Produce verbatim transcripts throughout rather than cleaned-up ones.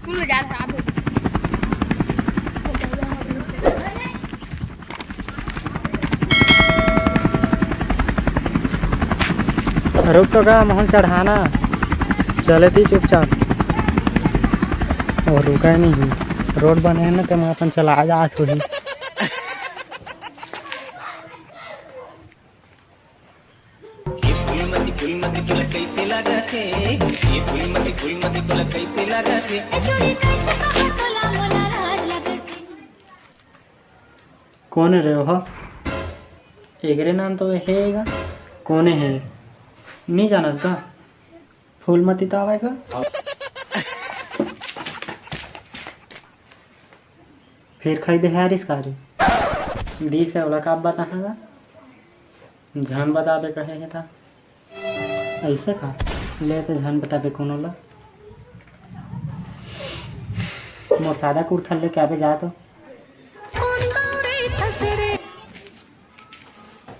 तू ले जा, साथ हो। रुक तो गा, महूं ल चढ़ाना। चले ती चुपचाप। वो रुका ही नहीं। रोड बने हे ना, तेमा अपन चला जात होही। कोन रे ओह? एकरे नाम तो हे गा। कोने हे? नी जानस गा? फूलमती तो आवे गा। फिर खाई दे हारिस का रे? दी से ओला का बताहा गा? झन बताबे कहे हे ता। ऐसे का? ले ते झन बताबे कोनो ला। मोर सादा कुर्ता लेके आबे जा तो।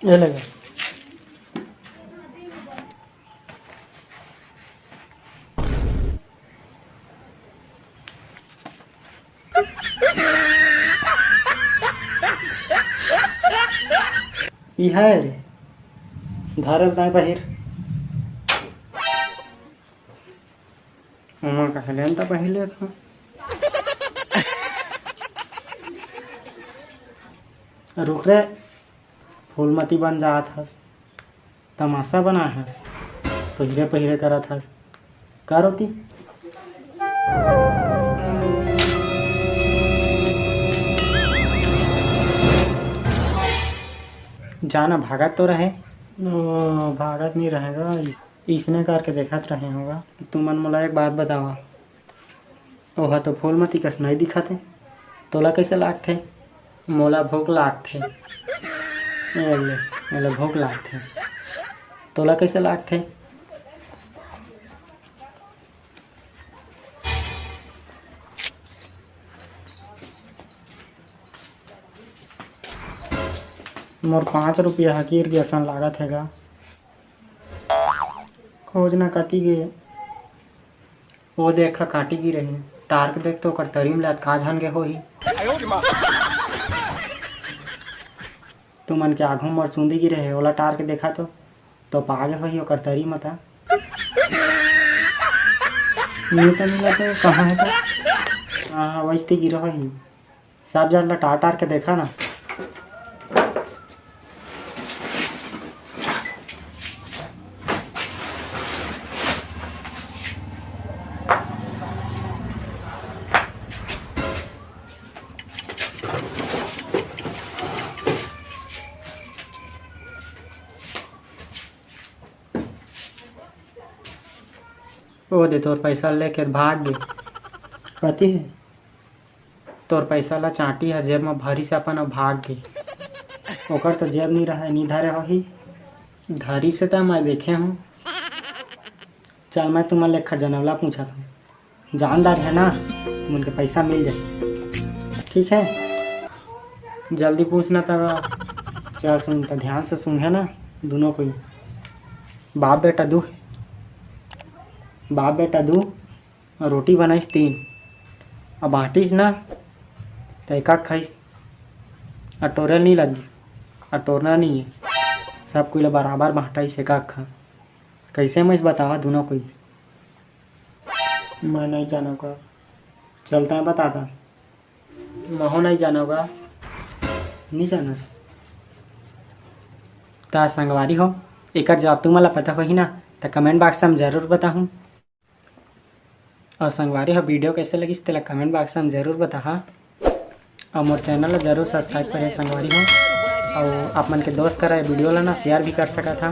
ये ले गा। इहाय रे, धरल ताय पहिर। ओमा कहे लेन त पहिर लेत हंव। रुक रे, फूलमती बन जात हस। तमाशा बनाए हस, पहिरे पहिरे करत हस। का रोती? जाना भागत तो रहे। ओ, भागत नहीं रहेगा, इस-, इसने करके देखत रहे होगा। तुमन मोला एक बात बतावा, ओहा तो फूलमती कस नइ दिखत हे। तोला कइसे लागथे? मोला भूख लागथे। ए ले, एला भूख लागथे। तोला कइसे लागथे? मोर पाँच रुपया ह गिर गे असन लागत हे गा। खोज ना कति गे। ओ देख, कांटी गिरे हे। टार के देख तो ओकर तरी म ले अतका झन गे होही। तुमन के आघू मोर चूंदी गिरे हे, ओला टार के देखा तो, तो पागे होही ओकर तरी म त। नी त मिला तो कहाँ हे त? हाँ, वइसती गिरे होही। सब झन ला टार टार के देखा ना। ओ दे, तोर पैसा लेके भाग गे। कति हे? तोर पैसा ला चांटी ह जेब म भरिस अपन अउ भाग गे। ओकर तो जेब नी रहय, नी धरे होही। धरिस हे त मैं देखे हूँ। चल, मैं तुमन ले एक जनौला पूछत हूँ। जानदार है ना, तुमन के पैसा मिल जाए। ठीक है, जल्दी पूछना तब। चल सुन, त ध्यान से सुन है ना, दोनों कोई। बाप बेटा दू है, बाप बेटा दू, अउ रोटी बनाइस तीन, अब बांटिस ना, त एकाक खाइस, अटोरे ल नी लगिस, अटोरना नी है, सब कोई ला बराबर बांटाइस एकाक खा। कैसे मैं बतावा दोनों कोई? मैं नहीं जानो का। चलता है बताता। महू नहीं जानो का। नहीं जानस। ता संगवारी हो, एकर जवाब तुमन ला पता होही ना, त comment box में जरूर बताहूँ। और संगवारी हो, video कैसे लगिस तेला comment box में जरूर बताहा। और मोर channel ला जरूर subscribe करे संगवारी हो। और आप मन के दोस्त करा ये video ला ना share भी कर सकत हा।